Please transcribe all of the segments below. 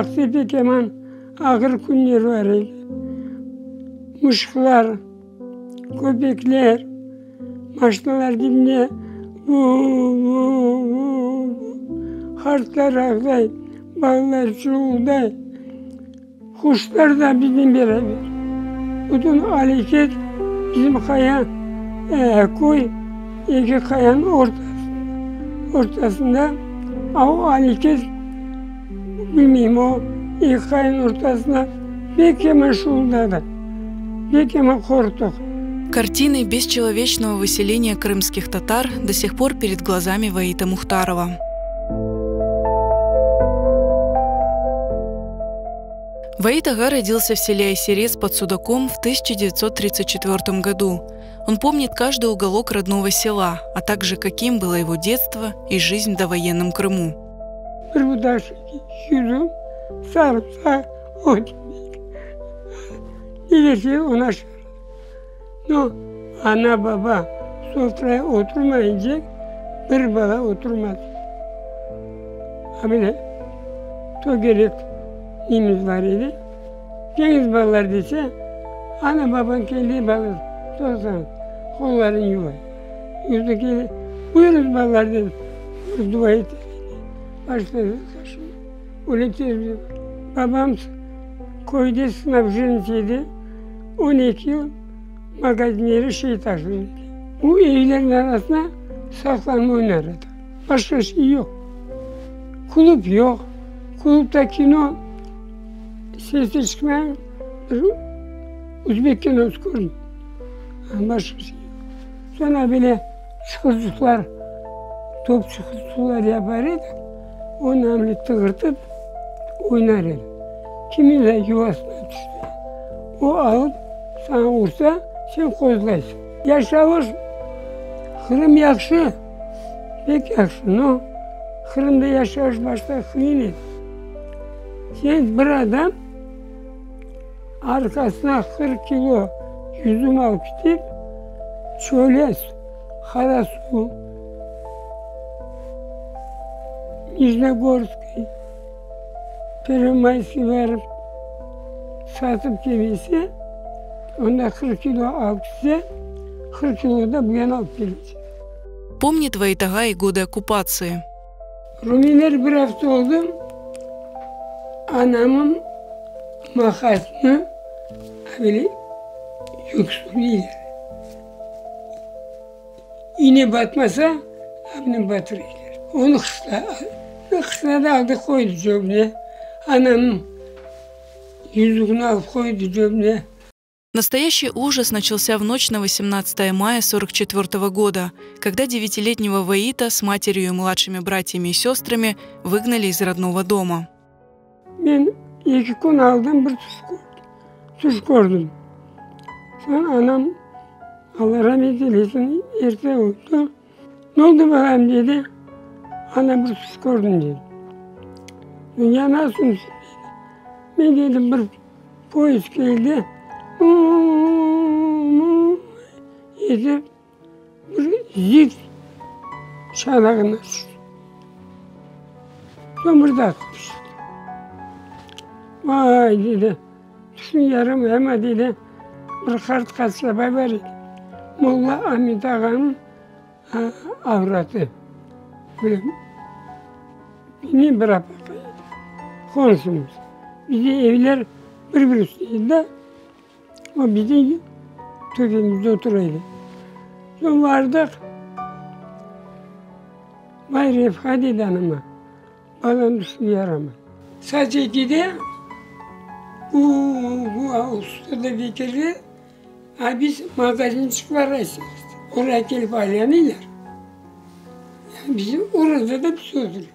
vaqtı pek yaman ağır künler bar edi. Mışıqlar, köpekler, maşinalar dibinde vu-vu-vu-vu, qartlar ağlay, balalar çuvulday. Quşlar da biznen beraber. Bütün areket bizim qaya, köy eki qayanıñ ortasında, ortasında, a o areket, bilmeyim, o eki qayanıñ ortasında pek yaman şuvuldadı, pek yaman qorqtıq. Картины бесчеловечного выселения крымских татар до сих пор перед глазами Ваита Мухтарова. Ваит Ага родился в селе Айсерец под Судаком в 1934 году. Он помнит каждый уголок родного села, а также каким было его детство и жизнь в довоенном Крыму. Bir budaş yüzüm, sarımsaq, ot. Ne verse onı aşarız. No, ana-baba sofraya oturmayınca bir bala oturmaz. A böyle tögerek nemiz bar edi. Keñiz balalar dese, ana-babañ keldi, balalar toqtañız, qollarını yuvay. Yuvdı keldi, buyurıñız balalar dedi, bir dua eter edi. Başladı qaşıma. Öyle tez babam köyde snabjenets edi. 12 yıl magazinleri şey taşıdı edi. Bu evlerniñ arasına saqlanma oynar edik. Başqa şey yoq. Klub yoq. Klubda kino sesi çıqmayan bir özbek kinosı kördim. Başqa şey yoq. Soñra böyle çıqırçıqlar, top çıqırçıqlar yapar edik. Onı böyle tığırtıp oynar edik. Kimin de yuvasına tüşse, o alıp saña ursa, sen qozlaysıñ. Yaşavış Qırım yahşı, pek yahşı, no, Qırımda yaşavuş başta qıyın edi. Sen bir adam arqasına 40 kilo yüzüm alıp ketip, çöle, qara suv, Nijnogorskıy, Pervomayskiy barıp satıp kelese, onda 40 kilo alıp ketse, 40 kilo da bu yana alıp kelecek. Помнит Ваит ağa и годы оккупации. Rumeyler bir afta oldı, anamın maqasını aveli yüksüreyler. İne batmasa, abını batıraylar. Onı qışla, qışlada aldı qoydı cöbüne. Anamnıñ yüzügini alıp qoydı cöbüne. Настоящий ужас начался в ночь на 18 мая 44 года, когда девятилетнего Ваита с матерью и младшими братьями и сестрами выгнали из родного дома. Men eki kün aldım, bir tüş kördim. Tüş kördim. Soñ anam, Alla ramet eylesin, erte öldi. Ne oldı balam dedi. Ana bir tüş kördim dedi. Ya nasıl tüş dedi. Men dedim bir poyezd keldi, etip bir zil çanağına tüşti. Soñ bir daa tüşti. Vay dedi, tüşüñ yaramay amma dedi, bir qart qasaba bar edi, Molla Amet ağanıñ avratı. Böyle mennen bir apaqay edi, qonşumız. Bizde evler bir-bir üstüne edi de, o bizim töpemizde otura edi. Soñ bardıq, Vay Refqa dedi anama, balam tüşü yaramay. Saat ekide bu bu usta da bekirdi, a biz magazinçiklar açtıq. Oraya kelip aylanıylar. Yani bizim orada da biz oturuyoruz.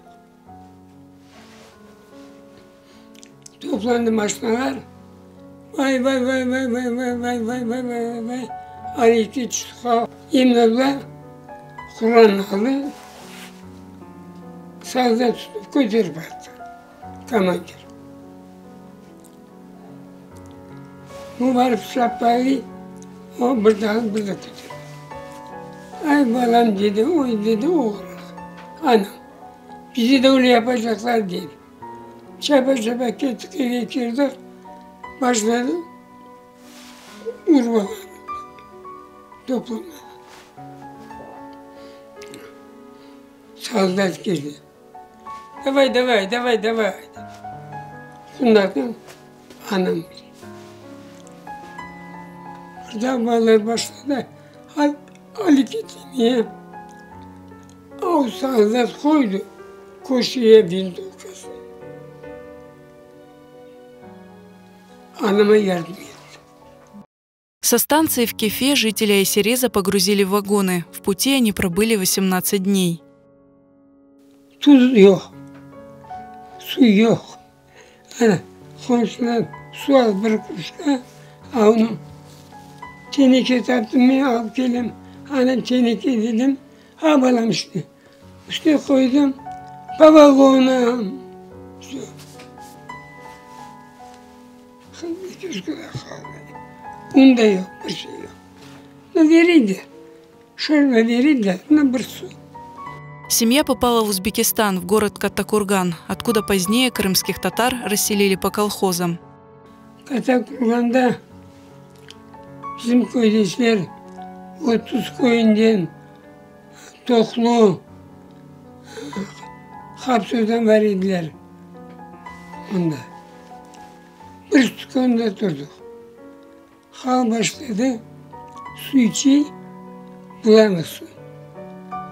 Toplandı maşinalar. Vay vay vay vay vay vay vay vay vay vay vay Areke tüşti. Emine abla Quran aldı, sazda tutıp köterip attı komandir. Bu barıp şapkalı, o bir de alıp bir de köterip. Ay balam dedi, oy dedi oğlan, anam, bizi de öyle yapacaqlar dedi. Çapa-çapa kettik, evge kirdik, başladı urbalarnı toplamağa. Soldat keldi. Davay, davay, davay, davay, şundan anam bir daa balalar başladı areket etmeye. O soldat qoydı köşeye vintovkasını. Anama yardım etti. Со станции в Кефе жители Айсереза погрузили в вагоны. В пути они пробыли 18 дней. Tuz yoq, suv yoq. Ana, qomşudan suv al bir krujka, a onı teneke taptım men, alıp kelem. Anam teneke dedim, a balam işte, üstüne qoydım, po vagonam, vse. Un da yoq, bir şey yoq. No bereydi, şorba bereydi, no bir suv. Семья попала в Узбекистан, в город Каттакурган, откуда позднее крымских татар расселили по колхозам. Kattakurganda bizim köydeşler 30 köyünden Toqlu, Hapsudan bar ediler onda. Bir tükânda turdıq. Halq başladı suv içey, bulanıq suv.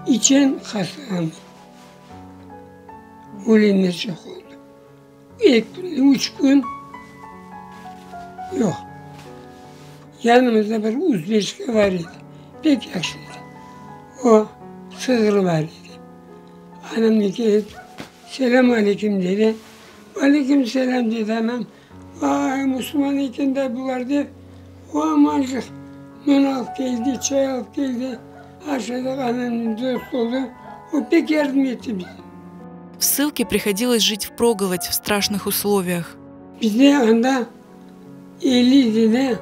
İçen hastalandı. Ölenler çoq oldı. Eki kün, üç kün yoq. Yanımızda bir uzbeçka bar edi, pek yahşı edi. O, sığırı bar edi. Anamnı kelip, Selâm aleyküm dedi. Aleyküm selâm, dedi anam. Vay, musulman eken de bular dep, o amancıq non alıp keldi, çay alıp keldi, aşadıq, anamnen dost oldı. O pek yardım etti bize. В ссылке приходилось жить впроголодь в страшных условиях. Bizde anda 50 dane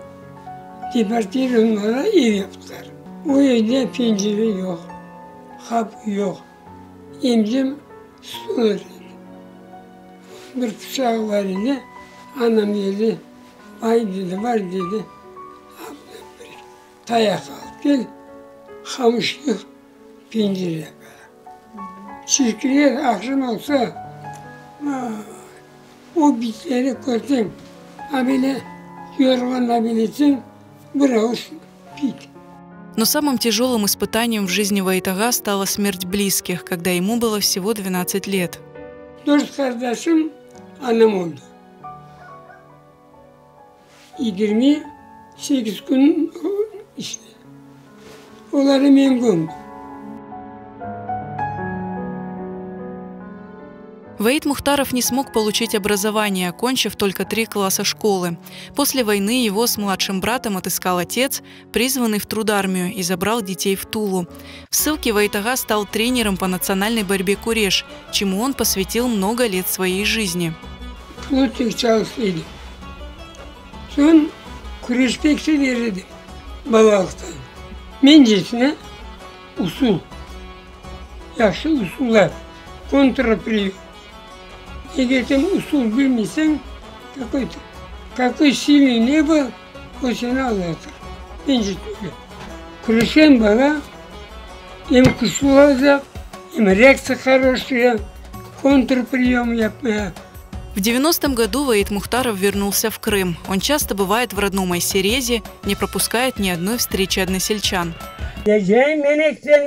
deportirovanlarğa ev yaptılar. O evde pencere yoq, qapı yoq, emcem stolar edi. Bir pıçağı bar edi, anam dedi, bay dedi, bar dedi, bir tayaq alıp kel, qamış yığ, pencere yapayıq. Çirkiler aqşam olsa, o bitleri körseñ, a böyle yorğan abeletseñ, bir avuç bit. Но самым тяжелым испытанием в жизни Ваит-ага стала смерть близких, когда ему было всего 12 лет. Dört qardaşım, anam oldı. 28 kün işte. Olarnı men kömdim. Ваит Мухтаров не смог получить образование, окончив только три класса школы. После войны его с младшим братом отыскал отец, призванный в трудармию, и забрал детей в Тулу. В ссылке Ваит-ага стал тренером по национальной борьбе «Куреш», чему он посвятил много лет своей жизни. Plotnik çalıştıydı. Soñ küreş pek sever edim balalıqtan. Mencesine usul, yahşı usullar, kontrpriyom. Eger sen usul bilmeseñ, какой какой сильный не был, o seni aldatır. Mence öyle. Küreşken bala em küçlü olacaq, em reaktsiya хорошая, kontrpriyom yapmaya. В 90-м году Ваит Мухтаров вернулся в Крым. Он часто бывает в родном Айсерезе, не пропускает ни одной встречи односельчан. من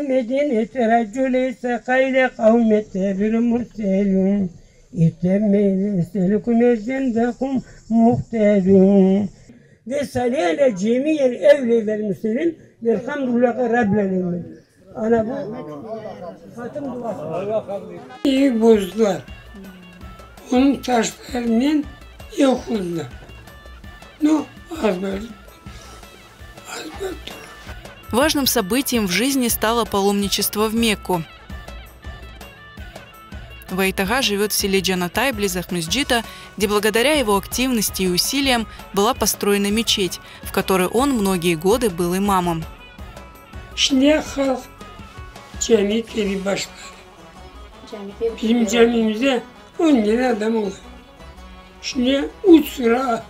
مدينة رجل قيل قوم التابر مرسل يسلكم عندكم مقتدون ve جميع الأولياء والمسلمين والحمد لله رب العالمين. Ana bu hatım duası. Evi bozdular. Onıñ taşlarınen ev qurdılar. Nu, azbar, azbar tura. Важным событием в жизни стало паломничество в Мекку. Ваит-ага живет в селе Джанатай, близ Акмесджита, где благодаря его активности и усилиям была построена мечеть, в которой он многие годы был имамом. Şimdi halq cami kelip başladı. Bizim camimizde 10 lira adam olur. Şimdi üç sıra.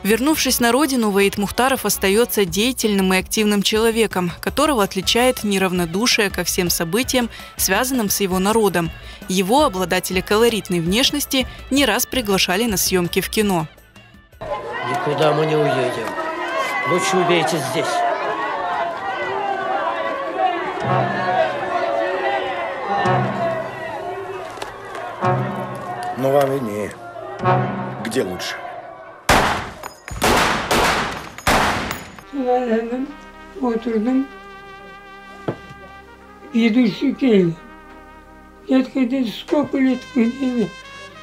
Вернувшись на родину, Ваит Мухтаров остается деятельным и активным человеком, которого отличает неравнодушие ко всем событиям, связанным с его народом. Его, обладателя колоритной внешности, не раз приглашали на съемки в кино. Никуда мы не уедем. Лучше убейте здесь. Ну, вам виднее. Где лучше? Sıralandım, oturdım. Ведущий keldi. Дядька, dedi, сколько лет вы dedi,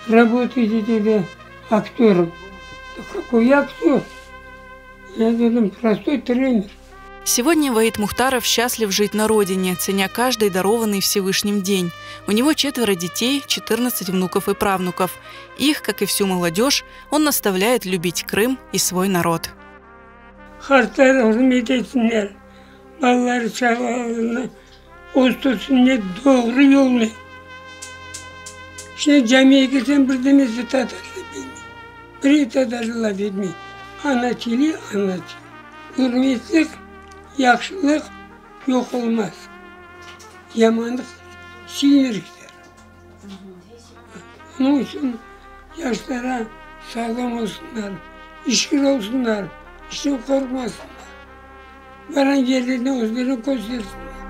работаете dedi, актером? Да какой актер? Я dedim, простой тренер. Сегодня Ваит Мухтаров счастлив жить на родине, ценя каждый дарованный Всевышним день. У него четверо детей, 14 внуков и правнуков. Их, как и всю молодежь, он наставляет любить Крым и свой народ. Qartlar ürmet etsinler, balalar çağalarını östürsünler doğru yolnen. Şimdi camiye kirsem bir danesi tatarca bilmey, biri tatarca laf etmey. Ana tili, ana tili. Ürmetlik, yahşılıq yoq olmaz, yamanlıq silinir kiter. Onıñ içün yaşlara sağlam olsunlar, işkir olsunlar, işten qorqmasınlar, barğan yerlerinde özlerini köstersinler.